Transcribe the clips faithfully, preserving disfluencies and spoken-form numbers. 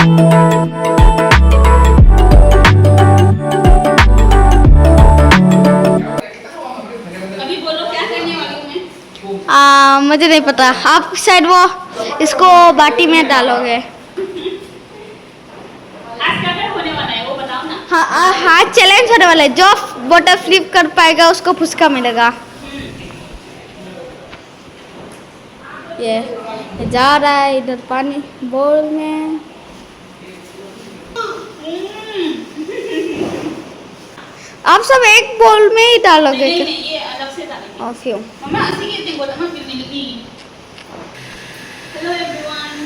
अभी बोलो, क्या करने वाले हो? आ, मुझे नहीं पता। आप शायद वो इसको बाटी में डालोगे। आज क्या क्या होने वाला है, वो बताओ ना। हाँ, आ, हाँ, चैलेंज होने वाला है। जो बोतल फ्लिप कर पाएगा, उसको फुचका मिलेगा। ये, ये जा रहा है इधर पानी बोल में। आप सब एक बोल में ही डालोगे? नहीं, क्या? नहीं, ये अलग से डालेंगे। ओके। मम्मा, ऐसे ये देखो, तो मैं क्यों नहीं लगी? Hello everyone.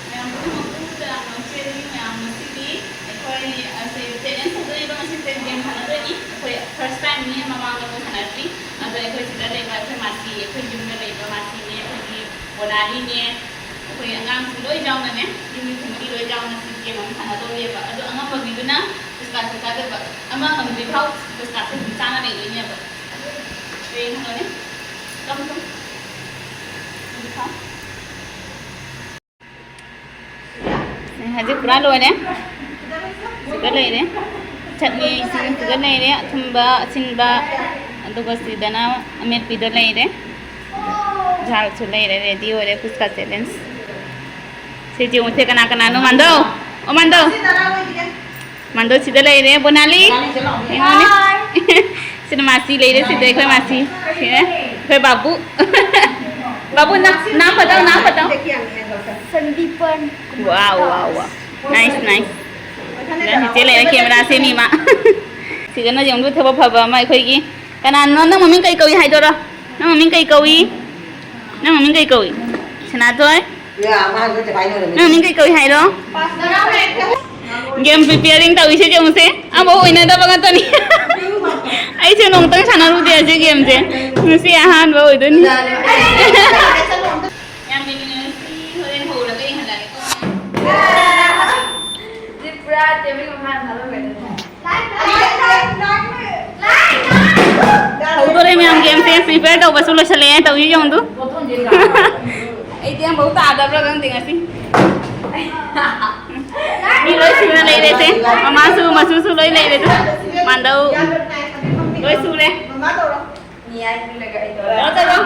ꯃꯌꯥꯝ ꯄꯨꯝꯅꯃꯛꯄꯨ ꯇꯔꯥꯝꯅ ꯑꯣꯛꯆꯔꯤ꯫ ꯃꯌꯥꯝ ꯉꯁꯤꯗꯤ ꯑꯩꯈꯣꯏ ꯑꯁꯦ ꯇꯦꯂꯦꯟ ꯇꯧꯗꯣꯔꯤꯕ, ꯉꯁꯤ ꯇꯦꯟ ꯒꯦꯝ ꯁꯥꯟꯅꯗꯣꯏꯅꯤ꯫ ꯑꯩꯈꯣꯏ ꯐꯥꯔꯁ ꯇꯥꯏꯝꯅꯤ, ꯃꯃꯥꯡꯗ ꯑꯃꯨꯛ ꯁꯥꯟꯅꯗ꯭ꯔꯤ꯫ ꯑꯗꯣ ꯑꯩꯈꯣꯏ ꯁꯤꯗ ꯂꯩꯕ ꯑꯩꯈꯣꯏ ꯃꯥꯁꯤ, ꯑꯩꯈꯣꯏ ꯌꯨꯝꯗ ꯂꯩꯕ ꯃꯥꯁꯤꯅꯦ, ꯑꯩꯈꯣꯏꯒꯤ ꯕꯣꯅꯥꯂꯤꯅꯦ, ꯑꯩꯈꯣꯏ ꯑꯉꯥꯡꯁꯨ ꯂꯣꯏ ꯌꯥꯎꯅꯅꯦ, ꯌꯨꯝꯒꯤ ꯐꯦꯃꯤꯂꯤ ꯂꯣꯏ ꯌꯥꯎꯅ ꯁꯤ ꯒꯦꯝ ꯑꯃ ꯁꯥꯟꯅꯗꯧꯔꯤꯕ꯫ ꯑꯗꯣ ꯑꯉꯝꯕ ꯃꯤꯗꯨꯅ ꯄꯨꯁꯀꯥꯁꯦ ꯆꯥꯗꯣꯏꯕ, ꯑꯃ ꯉꯝꯗ꯭ꯔꯤꯐꯥꯎ ꯄꯨꯁꯀꯥꯁꯦ ꯑꯗꯨꯝ ꯆꯥꯅ ꯂꯩꯗꯣꯏꯅꯦꯕ꯫ ꯌꯦꯡꯉꯣꯅꯦ꯫ ꯀꯝ, ꯀꯝ꯫ ꯍꯧꯖꯤꯛ ꯄꯨꯔꯥ ꯂꯣꯏꯔꯦ꯫ ꯁꯤꯒ ꯂꯩꯔꯦ꯫ ꯆꯠꯅꯤ ꯏꯁꯤꯡ ꯁꯤꯒ ꯂꯩꯔꯦ꯫ ꯑꯊꯨꯝꯕ, ꯑꯁꯤꯟꯕ, ꯑꯗꯨꯒ ꯁꯤꯗꯅ ꯑꯃꯦꯠꯄꯤꯗꯣ ꯂꯩꯔꯦ꯫ ꯖꯥꯜꯁꯨ ꯂꯩꯔꯦ꯫ ꯔꯦꯗꯤ ꯑꯣꯏꯔꯦ ꯄꯨꯁꯀꯥ ꯆꯦꯂꯦꯟꯖ꯫ ꯁꯤ ꯌꯦꯡꯉꯨꯁꯦ ꯀꯅꯥ ꯀꯅꯥꯅꯣ꯫ ꯃꯥꯟꯗꯣ꯫ ꯑꯣ ꯃꯥꯟꯗꯣ꯫ ꯃꯥꯟꯗꯣ ꯁꯤꯗ ꯂꯩꯔꯦ꯫ ꯕꯣꯅꯥꯂꯤ꯫ ꯌꯦꯡꯉꯣꯅꯦ꯫ ꯁꯤꯅ ꯃꯥꯁꯤ ꯂꯩꯔꯦ꯫ ꯁꯤꯗ ꯑꯩꯈꯣꯏ ꯃꯥꯁꯤ꯫ ꯁꯤꯅ ꯑꯩꯈꯣꯏ ꯕꯥꯕꯨ꯫ ꯕꯥꯕꯨ ꯅꯥ-, ꯅꯥꯝ ꯐꯗꯧ, ꯅꯥꯝ ꯐꯗꯧ꯫ Sandipan. Wow, wow, wow. Nice, nice. ꯁꯤꯗ ꯆꯤꯆꯦ ꯂꯩꯔꯦ, ꯀꯦꯃꯦꯔꯥ ꯁꯦꯝꯃꯤ ꯃꯥ꯫ ꯁꯤꯗꯅ ꯌꯦꯡꯉꯨ ꯊꯕꯛ ꯐꯕ ꯑꯃ ꯑꯩꯈꯣꯏꯒꯤ꯫ ꯀꯅꯥꯅꯣ? ꯅꯪ ꯃꯃꯤꯡ ꯀꯩ ꯀꯧꯏ ꯍꯥꯏꯗꯣꯔꯣ? ꯅꯪ ꯃꯃꯤꯡ ꯀꯩ ꯀꯧꯏ? ꯅꯪ ꯃꯃꯤꯡ ꯀꯩ ꯀꯧꯏ? ꯁꯅꯥꯊꯣꯏ? ꯅꯪ ꯃꯃꯤꯡ ꯀꯩ ꯀꯧꯏ ꯍꯥꯏꯔꯣ? ꯒꯦꯝ ꯄ꯭ꯔꯤꯄꯦꯌꯔꯤꯡ ꯇꯧꯔꯤꯁꯦ ꯌꯦꯡꯉꯨꯁꯦ꯫ ꯑꯃꯐꯥꯎ ꯑꯣꯏꯅꯗꯕ ꯉꯥꯛꯇꯅꯤ꯫ ꯑꯩꯁꯦ ꯅꯣꯡꯇꯪ ꯁꯥꯟꯅꯔꯨꯗꯦ ꯑꯁꯤ ꯒꯦꯝꯁꯦ꯫ ꯉꯁꯤ ꯑꯍꯥꯟꯕ ꯑꯣꯏꯗꯣꯏꯅꯤ꯫ ꯌꯥꯝ ꯌꯦꯡꯅꯤꯡꯉꯦ꯫ ꯉꯁꯤ ꯍꯣꯔꯦꯟ ꯍꯧꯔꯒ ꯌꯦꯡꯍꯜꯂꯛꯑꯒꯦꯀꯣ꯫ ꯁꯤ ꯄꯨꯔꯥ ꯇꯦꯕꯜ ꯃꯈꯥꯗ ꯊꯥꯗꯣꯛꯈ꯭ꯔꯦ꯫ ꯍꯧꯗꯣꯔꯦ ꯃꯌꯥꯝ ꯒꯦꯝꯁꯦ꯫ ꯄ꯭ꯔꯤꯄꯦꯌꯔ ꯇꯧꯕꯁꯨ ꯂꯣꯏꯁꯤꯜꯂꯛꯑꯦ꯫ ꯇꯧꯔꯤ ꯌꯦꯡꯉꯨ꯫ ꯑꯩꯗꯤ ꯑꯃꯐꯥꯎ ꯇꯥꯗꯕ꯭ꯔꯥ ꯈꯪꯗꯦ ꯉꯁꯤ꯫ ꯁꯨꯅ ꯂꯩꯔꯦꯁꯦ꯫ ꯃꯃꯥꯁꯨ ꯃꯆꯨꯁꯨ ꯂꯣꯏ ꯂꯩꯔꯦ꯫ ꯑꯗꯨ ꯃꯥꯟꯗꯧ ꯂꯣꯏ ꯁꯨꯔꯦ꯫ ꯃꯃꯥ ꯇꯧꯔꯣ꯫ ꯃꯤꯌꯥꯏ ꯄꯤꯔꯒ ꯑꯩ ꯇꯧꯔꯦ꯫ ꯇꯧꯔꯣ, ꯇꯧꯔꯣ꯫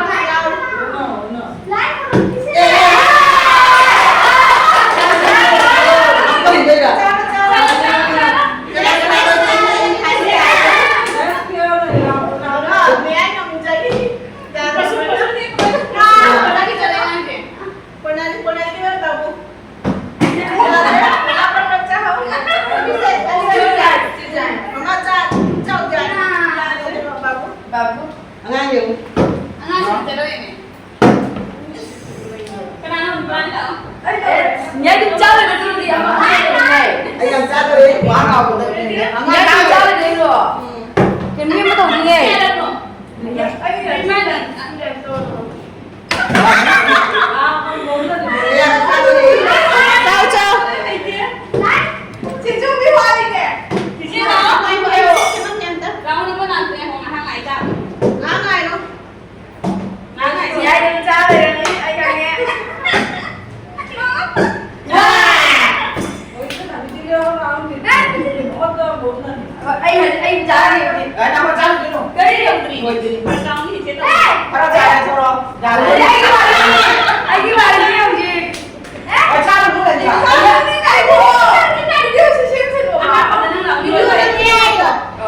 ꯃꯌꯥꯏ ꯉꯝꯖꯔꯤ꯫ ꯀꯣꯟꯅꯅꯤ, ꯀꯣꯟꯅꯅꯤ, ꯕꯥꯕꯨ꯫ ꯕꯥꯕꯨ꯫ ꯑꯉꯥꯡ ꯌꯦꯡꯉꯨ꯫ ꯑꯉꯥꯡꯁꯤꯡ ꯆꯠꯂꯣꯏꯅꯦ꯫ ꯀꯅꯥꯅꯣ ꯅꯨꯄꯥꯅ ꯂꯥꯛꯑꯣ꯫ ꯅꯦ ꯑꯗꯨꯝ ꯆꯥꯔꯣꯏꯗ ꯑꯗꯨꯗꯤ ꯑꯃ ꯑꯩ ꯌꯥꯝ ꯆꯥꯗꯣꯔꯦ꯫ ꯋꯥ ꯂꯥꯎꯕꯗ꯫ ꯑꯉꯥꯡ ꯆꯥꯔꯣꯏꯗ ꯑꯩꯗꯣ꯫ ꯀꯩꯅꯣ ꯑꯃ ꯇꯧꯅꯤꯡꯉꯦ꯫ ꯆꯥꯎ, ꯆꯥꯎ꯫ ꯑꯩ, ꯑꯩ ꯆꯥꯔꯤ ꯍꯧꯖꯤꯛ꯫ ꯑ, ꯅꯪ ꯆꯥꯔꯨꯒꯤꯅꯨ꯫ ꯀꯔꯤ ꯌꯧꯗ꯭ꯔꯤ? ꯂꯣꯏꯗ꯭ꯔꯤ꯫ ꯈꯔ ꯆꯥꯔꯦ ꯊꯣꯔꯛꯑꯣ꯫ ꯌꯥꯔꯦ꯫ ꯑꯩꯒꯤ ꯋꯥꯔꯤ, ꯑꯩꯒꯤ ꯋꯥꯔꯤ ꯍꯧꯖꯤꯛ꯫ ꯑ, ꯆꯥꯔꯨꯅꯨ ꯀꯩꯅꯣ꯫ ꯑꯍꯥꯟꯕꯗ ꯅꯪ ꯂꯥꯎꯕꯤꯔꯣ꯫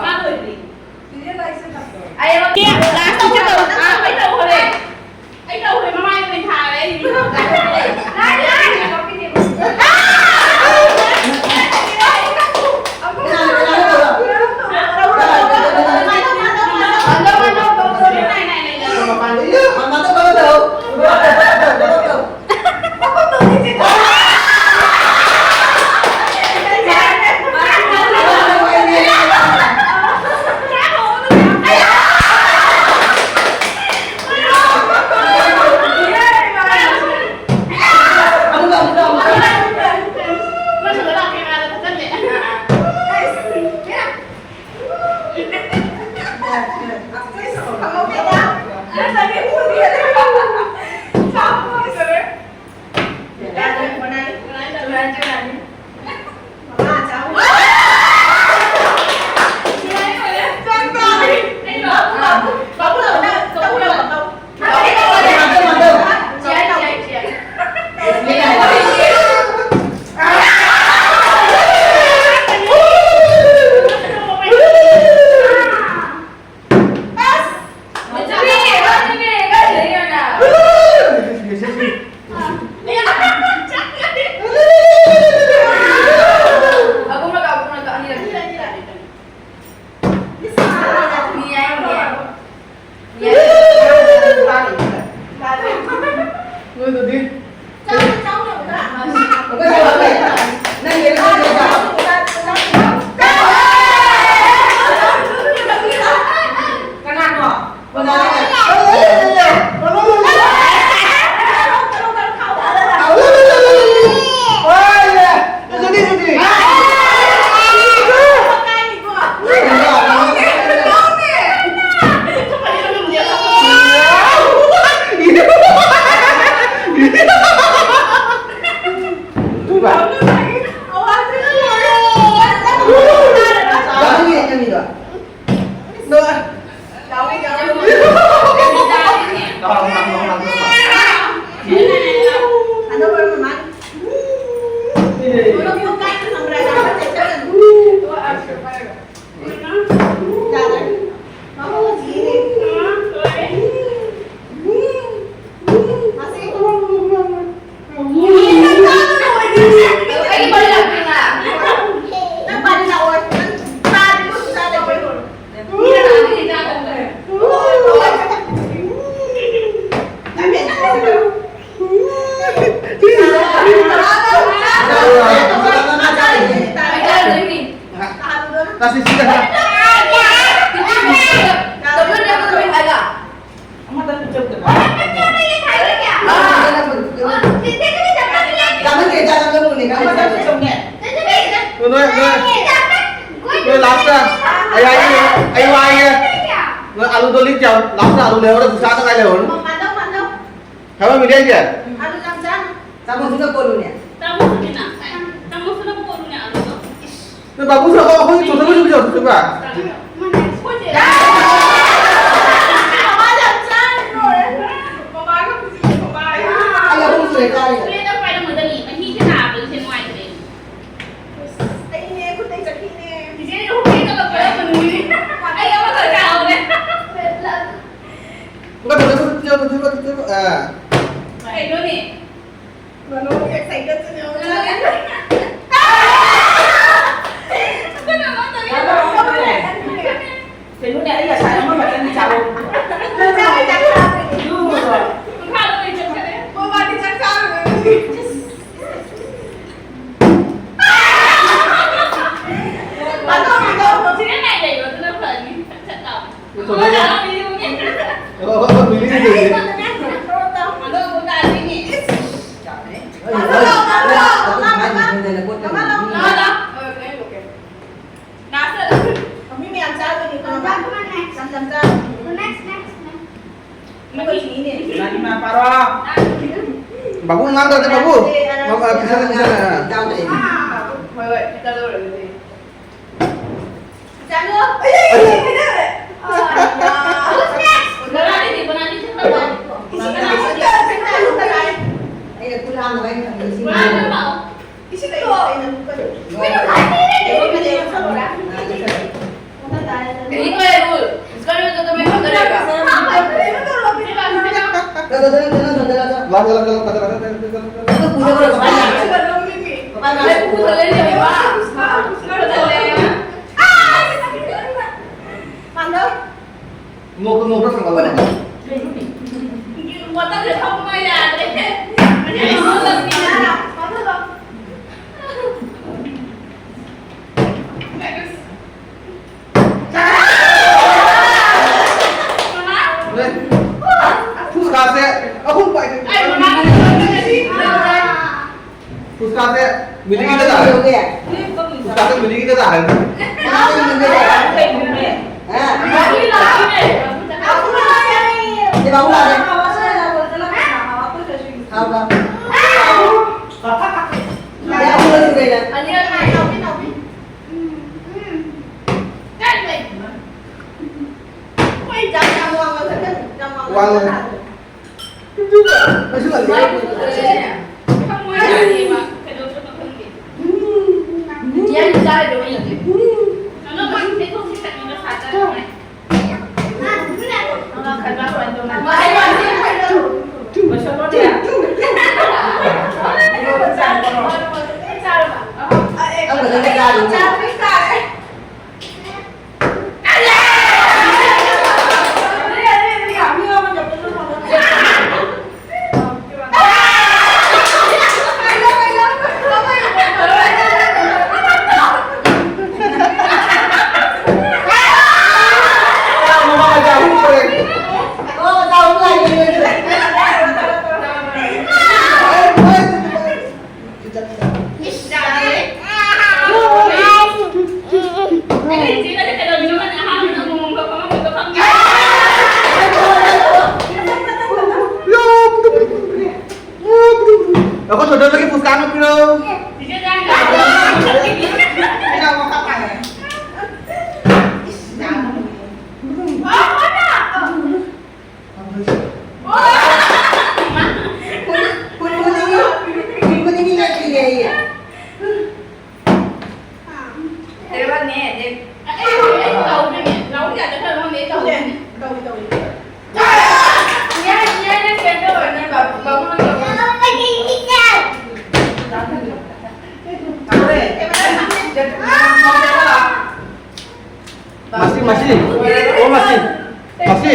ꯃꯥ ꯂꯣꯏꯗ꯭ꯔꯤ꯫ ꯑꯩ ꯂꯥꯁꯇ ꯆꯠꯇꯧ-, ꯑꯥ, ꯑꯩ ꯇꯧꯈ꯭ꯔꯦ꯫ ꯑꯩ ꯇꯧꯈ꯭ꯔꯦ, ꯃꯃꯥꯏꯗ ꯑꯣꯏꯅ ꯊꯥꯔꯦ ꯑꯩ꯫ Kasi sila. Kamu tidak jalan kamu nih, kamu tidak. Tuh, tuh, tuh. Tuh, last dah. Ayo, ayo, ayo, ayo. Nggak, alu tuh lincah. Last dah, alu lewat, susah tuh kayak lewat. Kamu milih aja. Kamu sudah bolu nih. Kamu sudah, kamu sudah bolu nih, alu tuh. Nah, bagus lah, kalau aku itu terus bisa coba. Enggak, coba, coba, coba, coba. Ah. Mano, excited sa niya. Ano naman, sabi ko, ano naman eh? Sino niya, iya, sana mo, ba't ang tsawo? Ang halo na yung chat ka rin. Bumati chat ka rin. Ano, ano? Sino na yung layo? Ito na funny. Chat, chat lang. Ito na. Wala, ang video niya. Oo, bili na bili. Ano, punta rin eh. Ay, ay, ay, ay, ay, ay, ay, ay, ay. Nasa? Kami may answer, hindi ko naman. Ang next. Ang answer. Next, next, next. Ano ba yung init? Lagi na, para. Bago nga, dati bago. Mag-, ah, pisa na, pisa na. Ah, wait, wait. Ito daw, wait, wait. Saan mo? Ay, ay, ay, ay, ay. Ah, who's next? Wala, hindi pa natin siya tapos. Isa na lang. Isa na lang. Ay, nagkulang na kayo. Wala na ba? Isa na yun. यही तो है rule. इसका rule तो तुम्हें पता रहेगा। ꯅꯣꯛꯇ ꯅꯣꯛꯇ ꯊꯥꯡꯒꯠꯂꯣ꯫ ꯃꯊꯛꯇ ꯊꯣꯛꯄ ꯌꯥꯗ꯭ꯔꯦ꯫ ꯐꯨꯁꯀꯥꯁꯦ ꯑꯍꯨꯝ ꯄꯥꯏ꯫ ꯐꯨꯁꯀꯥꯁꯦ ꯃꯤꯂꯤꯒꯤꯗ ꯇꯥꯔꯦ꯫ ꯐꯨꯁꯀꯥꯁꯦ ꯃꯤꯂꯤꯒꯤꯗ ꯇꯥꯔꯦ꯫ ꯋꯥꯡꯉꯦ꯫ ꯀꯩꯁꯨ ꯇꯧꯗꯦ꯫ ꯑꯦ, ꯑꯗꯩ ꯑꯩ ꯇꯧꯗ꯭ꯔꯤꯅꯦ꯫ ꯂꯥꯎꯔꯤ ꯀꯥꯏꯗ ꯈꯔ ꯈꯪꯗꯦ, ꯑꯩ ꯇꯧꯗ꯭ꯔꯤꯅꯦ꯫ ꯇꯧꯏ, ꯇꯧꯏ꯫ ꯏꯌꯥ, ꯏꯌꯥ, ꯅꯪ ꯀꯩꯅꯣ ꯇꯧꯔꯅꯦ, ꯕꯥꯕꯨ, ꯕꯥꯕꯨ ꯅꯪ ꯇꯧꯔꯅꯦ꯫ ꯃꯁꯤ, ꯃꯁꯤ꯫ ꯑꯣ, ꯃꯁꯤ꯫ ꯃꯁꯤ꯫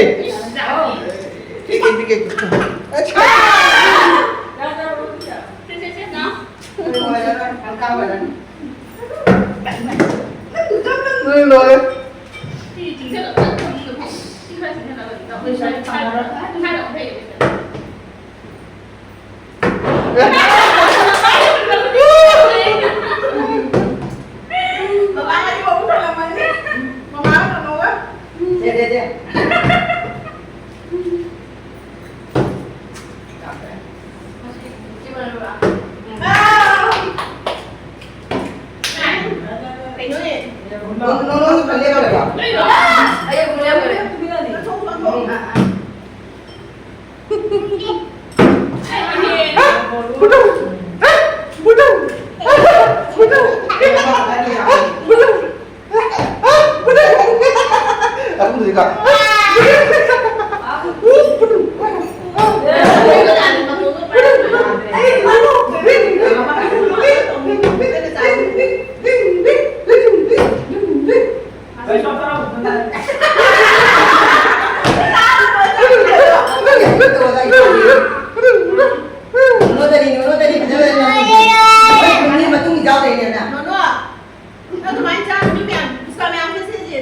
ꯅꯣꯏ ꯂꯣꯏꯔꯦ꯫ ꯃꯃꯥꯒꯗꯤ ꯃꯕꯨꯛ ꯐꯔꯝꯃꯅꯤ꯫ ꯃꯃꯥꯒ ꯀꯩꯅꯣꯒ꯫ ꯁꯦ, ꯁꯦ, ꯁꯦ꯫ ꯀꯩꯅꯣꯅꯦ? ꯅꯣ, ꯅꯣ, ꯅꯣ, ꯅꯣ, ꯂꯦꯞꯄ ꯂꯩꯕ꯫ ꯑꯩ ꯑꯃꯨꯛ ꯂꯦꯞꯄ ꯂꯩꯕ꯫ ꯆꯠꯊꯣꯛ, ꯆꯠꯊꯣꯛ꯫ ꯎꯝ, ꯎꯝ, ꯎꯝ꯫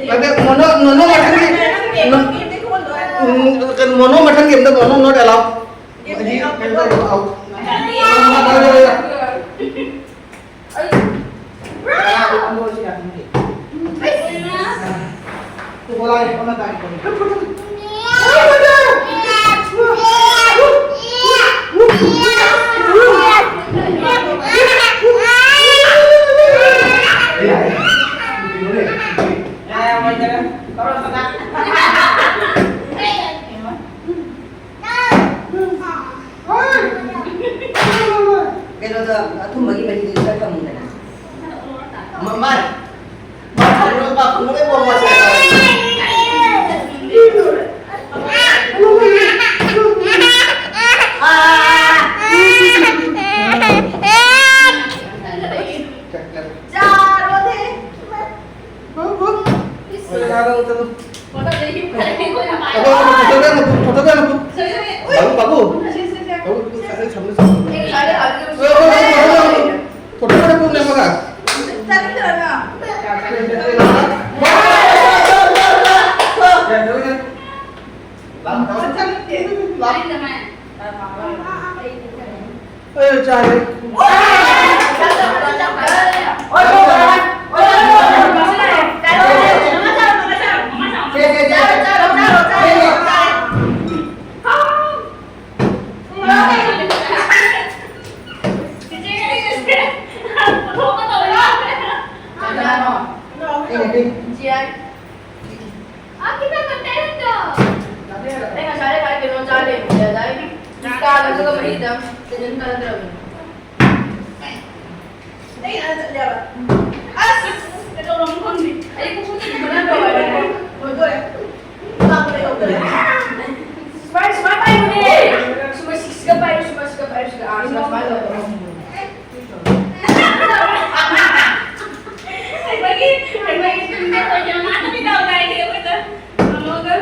ꯅꯠꯇꯦ, ꯃꯣꯅꯣ, ꯅꯣꯅꯣ ꯃꯊꯪꯒꯤ, ꯎꯝ, ꯀꯩꯅꯣ, ꯃꯣꯅꯣ ꯃꯊꯪꯒꯤ ꯑꯝꯇ ꯃꯣꯅꯣ not allowed꯫ ꯀꯩꯅꯣꯗ, ꯑꯊꯨꯝꯕꯒꯤ ꯃꯍꯤꯗꯨ ꯈꯔ ꯊꯝꯃꯨꯗꯅ꯫ ꯃ-, ꯃꯥ-, ꯃꯥ-, ꯆꯥꯔꯣꯅꯦ꯫ ꯍꯣꯏ, ꯆꯥꯔꯣ, ꯆꯠꯂꯣ꯫ ꯐꯣꯇꯣꯗ ꯍꯤꯞꯈ꯭ꯔꯦ, ꯑꯩꯈꯣꯏꯅ ꯃꯥꯏ꯫ ꯐꯣꯇꯣꯗ ꯅꯠꯇꯦ, ꯐꯣꯇꯣꯗ ꯅꯠꯇꯦ꯫ ꯁꯣꯏꯗꯣꯛꯑꯦ꯫ ꯎꯏ꯫ ꯕꯥꯕꯨ, ꯕꯥꯕꯨ꯫ ꯁꯦ, ꯁꯦ, ꯁꯦ꯫ ꯕꯥꯕꯨ, ꯁꯥꯏꯗ ꯊꯝꯃꯨ, ꯁꯥꯏꯗ ꯊꯝꯃꯨ꯫ ꯑꯩ ꯁꯥꯏꯗ ꯊꯝꯃꯨ꯫ ꯐꯣꯇꯣꯗ ꯅꯠꯇꯦ, ꯅꯦꯝꯃꯒ꯫ ꯆꯥꯅꯤꯡꯗ꯭ꯔꯒ꯫ ꯆꯥꯅꯤꯡꯗꯦ꯫ ꯑꯩ ꯆꯥꯔꯦ꯫ ꯑꯩ ꯉꯁꯥꯏꯗꯩ ꯈ꯭ꯋꯥꯏ ꯀꯩꯅꯣ ꯆꯥ ꯂꯩꯕꯅꯦ, ꯑꯗ ꯑꯩ ꯆꯥ ꯑꯗꯨꯒ ꯃꯍꯤꯗ ꯁꯤꯖꯤꯟ ꯀꯟꯅꯗ꯭ꯔꯕꯅꯦ꯫ ꯑꯩ ꯑꯥ ꯆꯠꯂꯦꯕ꯫ ꯑꯁ! ꯀꯩꯗꯧꯔꯝꯅꯣ ꯈꯪꯗꯦ꯫ ꯑꯩ ꯄꯨꯄꯨꯗꯤ ꯀꯩꯅꯣ ꯇꯧꯔꯦ꯫ ꯂꯣꯏꯗꯣꯔꯦ꯫ ꯆꯥꯕ ꯂꯩꯍꯧꯗꯔꯦ꯫ ꯁꯨꯃꯥꯏ, ꯁꯨꯃꯥꯏ ꯄꯥꯏꯌꯨꯅꯦ꯫ ꯁꯨꯃꯥꯏ ꯁꯤꯒ ꯄꯥꯏꯌꯨ, ꯁꯨꯃꯥꯏ ꯁꯤꯒ ꯄꯥꯏꯌꯨ, ꯁꯤꯒ꯫ ꯑꯥ, ꯁꯨꯃꯥꯏ, ꯁꯨꯃꯥꯏ ꯇꯧꯔꯣ꯫ ꯍꯩꯃꯒꯤ, ꯍꯩꯃꯒꯤ ꯇꯨꯡꯗ ꯑꯣꯏꯅ ꯃꯥꯅ ꯄꯤꯗꯧ ꯇꯥꯏꯅꯦ ꯑꯩꯈꯣꯏꯗ꯫ ꯃꯃꯣꯒ꯫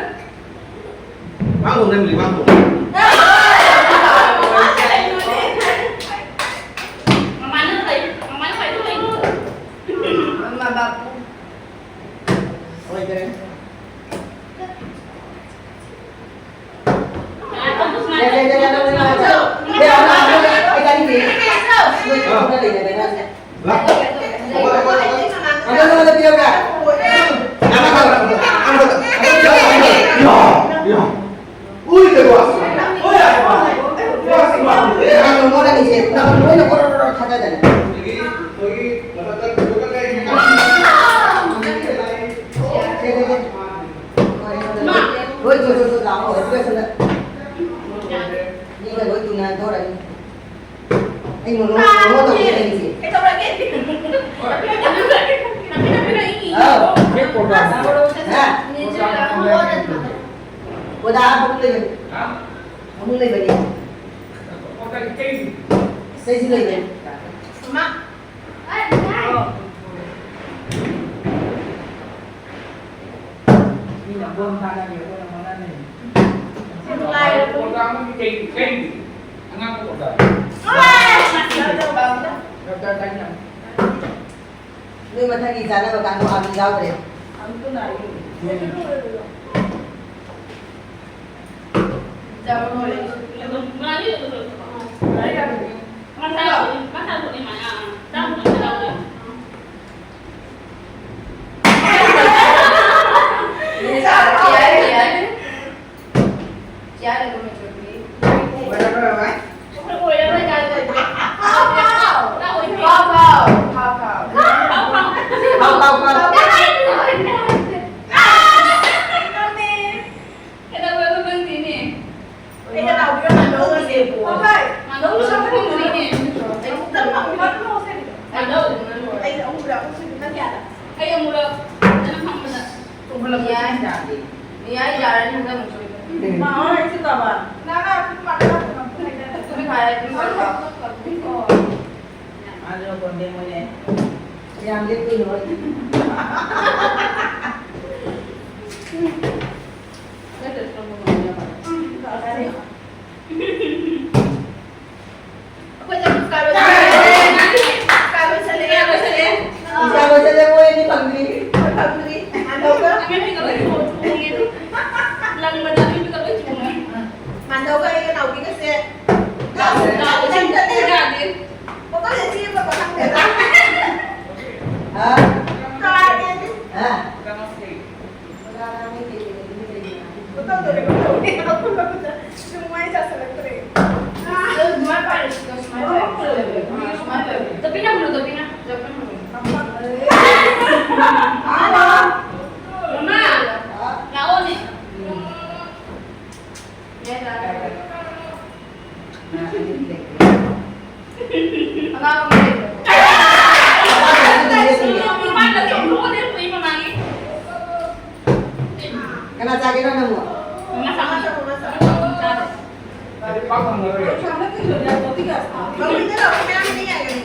ꯃꯥꯡꯒꯣ, ꯅꯪ ꯂꯩ, ꯃꯥꯡꯒꯣ꯫ ꯃꯃꯥꯅ ꯐꯩ, ꯃꯃꯥꯅ ꯐꯩ, ꯐꯩ꯫ ꯃꯃꯥ ꯕꯥꯕꯨ꯫ ꯑꯣꯏꯗ꯭ꯔꯦ꯫ ꯂꯣꯏ ꯆꯣ, ꯆꯣ, ꯆꯣ, ꯂꯥꯛꯑꯣ, ꯑꯗꯨꯒ ꯁꯣꯝꯗ꯫ ꯃꯤꯒ ꯂꯣꯏ ꯇꯨꯅ ꯊꯣꯔꯛꯏ꯫ ꯑꯩ ꯃꯣꯃꯣ, ꯃꯣꯃꯣ ꯇꯧꯒꯦ ꯂꯩꯔꯤꯁꯦ꯫ ꯀꯩꯗꯧꯔꯒꯦ? ꯑꯥꯎ꯫ ꯍꯥ? ꯑꯣꯖꯥ ꯐꯃꯨꯡ ꯂꯩꯕꯅꯤ꯫ ꯐꯃꯨꯡ ꯂꯩꯕꯅꯤ꯫ ꯏꯁꯩꯁꯨ ꯂꯩꯕꯅꯤ꯫ ꯃꯃꯥ꯫ ꯃꯤꯅ ꯕꯣꯝ ꯊꯥꯅꯔꯤ, ꯑꯩꯈꯣꯏꯅ ꯍꯣꯠꯅꯔꯤ꯫ ꯅꯣꯏ ꯃꯊꯪꯒꯤ ꯆꯥꯅꯕ ꯀꯥꯡꯕꯨ ꯑꯥꯂꯨ ꯌꯥꯎꯗ꯭ꯔꯦ꯫ ꯀꯅꯥ ꯆꯥꯒꯦꯅꯣ ꯅꯪꯕꯣ?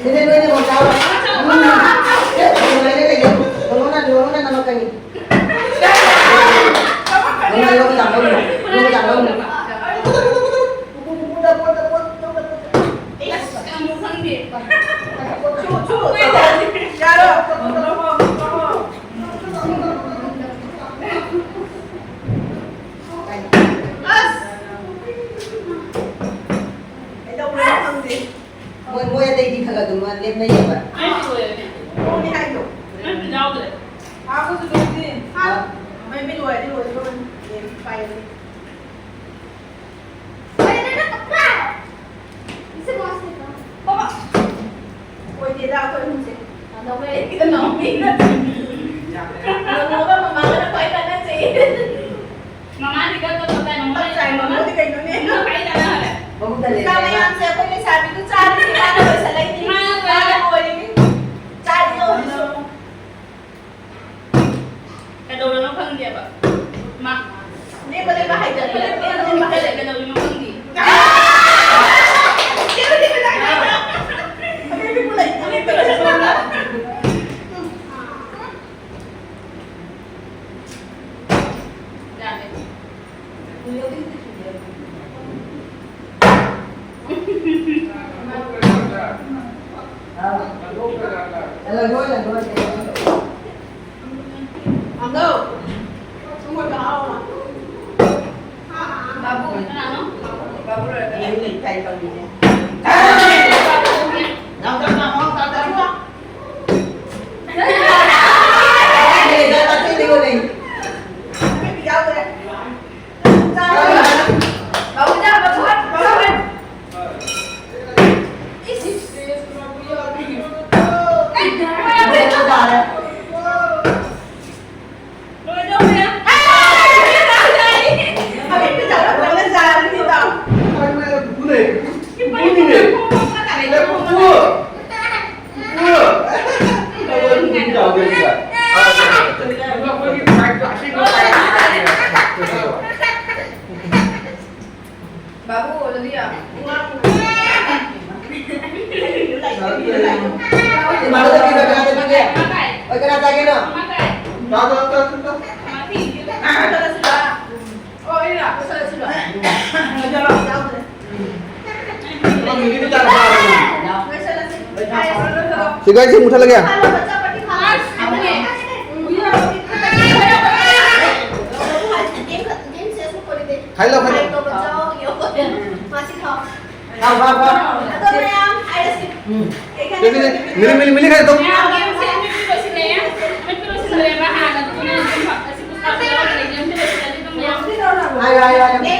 ꯁꯤꯗꯤ ꯅꯣꯏꯅ ꯑꯃꯨꯛ ꯆꯥꯔꯣ꯫ ꯎꯝ꯫ ꯑꯦ, ꯑꯗꯨꯃꯥꯏꯅ ꯂꯩꯌꯣ꯫ ꯂꯣꯂꯣꯅ, ꯂꯣꯂꯣꯅ ꯅꯝꯃꯛꯀꯅꯤ꯫ ꯑꯣꯏꯗꯦꯗ ꯑꯩꯈꯣꯏ ꯑꯍꯨꯝꯁꯦ꯫ ꯂꯧꯔꯦ꯫ ꯂꯧꯔꯒ ꯃꯃꯥꯒꯅ ꯈ꯭ꯋꯥꯏ ꯀꯥꯟꯅꯖꯩ꯫ ꯃꯃꯥꯗꯤ ꯒꯞ ꯒꯞ ꯇꯧꯗꯥꯏ? ꯃꯃꯥ ꯆꯞ ꯆꯥꯏ, ꯃꯃꯥꯗꯤ ꯀꯩꯅꯣꯅꯦ? ꯃꯃꯥ ꯈ꯭ꯋꯥꯏ ꯀꯥꯟꯅꯔꯦ꯫ ꯃꯕꯨꯛꯇ ꯂꯩꯔꯦ꯫ ꯏꯆꯥ ꯃꯌꯥꯝꯁꯦ ꯑꯩꯈꯣꯏ ꯂꯩꯁꯥꯕꯤꯗꯨ ꯆꯥꯔꯤꯅꯤ, ꯃꯥꯅ ꯂꯣꯏꯁꯤꯜꯂꯛꯏꯅꯤ꯫ ꯃꯥꯅ ꯂꯣꯏꯔꯦ꯫ ꯃꯥꯅ ꯑꯣꯏꯔꯤꯅꯤ꯫ ꯆꯥꯔꯤꯅꯤ ꯍꯧꯖꯤꯛꯁꯨ꯫ ꯀꯩꯗꯧꯔꯅꯣ ꯈꯪꯗꯦꯕ꯫ ꯃꯥ꯫ ꯂꯦꯞꯄ ꯂꯦꯞꯄ ꯍꯥꯏꯗꯔꯦ꯫ ꯂꯦꯞꯄ ꯂꯦꯞꯄ ꯍꯥꯏꯗꯔꯦ꯫ ꯀꯩꯗꯧꯔꯤꯅꯣ ꯈꯪꯗꯦ꯫ ꯌꯥꯔꯦ꯫ ꯕꯥꯕꯨ, ꯀꯅꯥꯅꯣ? ꯕꯥꯕꯨ ꯂꯣꯏꯔꯦ꯫ ꯕꯥꯕꯨ, ꯑꯗꯨꯗꯤ ꯌꯥꯝ ꯏꯃꯥꯟꯅꯕ ꯀꯅꯥ ꯀꯅꯥ ꯆꯠꯄꯤꯒꯦ? ꯍꯣꯏ, ꯀꯅꯥ ꯆꯥꯒꯦꯅꯣ? ꯆꯥ, ꯆꯥ, ꯆꯥ, ꯆꯥ, ꯆꯥ꯫ ꯁꯤꯒꯥꯏꯁꯤ ꯃꯨꯊꯠꯂꯒꯦ꯫ ꯈꯥꯏꯂꯣ, ꯈꯥꯏꯂꯣ꯫ ꯊꯥꯎ, ꯊꯥꯎ, ꯊꯥꯎ꯫ ꯎꯝ꯫ ꯁꯤ, ꯁꯤ, ꯁꯤ꯫ ꯃꯤꯂꯤ, ꯃꯤꯂꯤ, ꯃꯤꯂꯤ ꯈꯥꯏꯗꯣꯛ꯫ ꯃꯌꯥꯝ ꯒꯦꯝꯁꯦ ꯃꯤꯠ ꯂꯣꯏꯁꯤꯜꯂꯦ꯫ ꯃꯤꯠ ꯂꯣꯏꯁꯤꯜꯂꯦꯕ ꯍꯥꯟꯅ꯫ ꯑꯗꯨꯅ ꯑꯗꯨꯝ ꯑꯁꯤ ꯄꯨꯁꯄꯥ ꯌꯥꯎꯗ꯭ꯔꯦ꯫ ꯒꯦꯝꯁꯦ ꯂꯣꯏꯁꯤꯜꯂꯗꯤ ꯑꯗꯨꯝ ꯃꯌꯥꯝ ꯌꯥꯏ, ꯌꯥꯏ, ꯌꯥꯏ꯫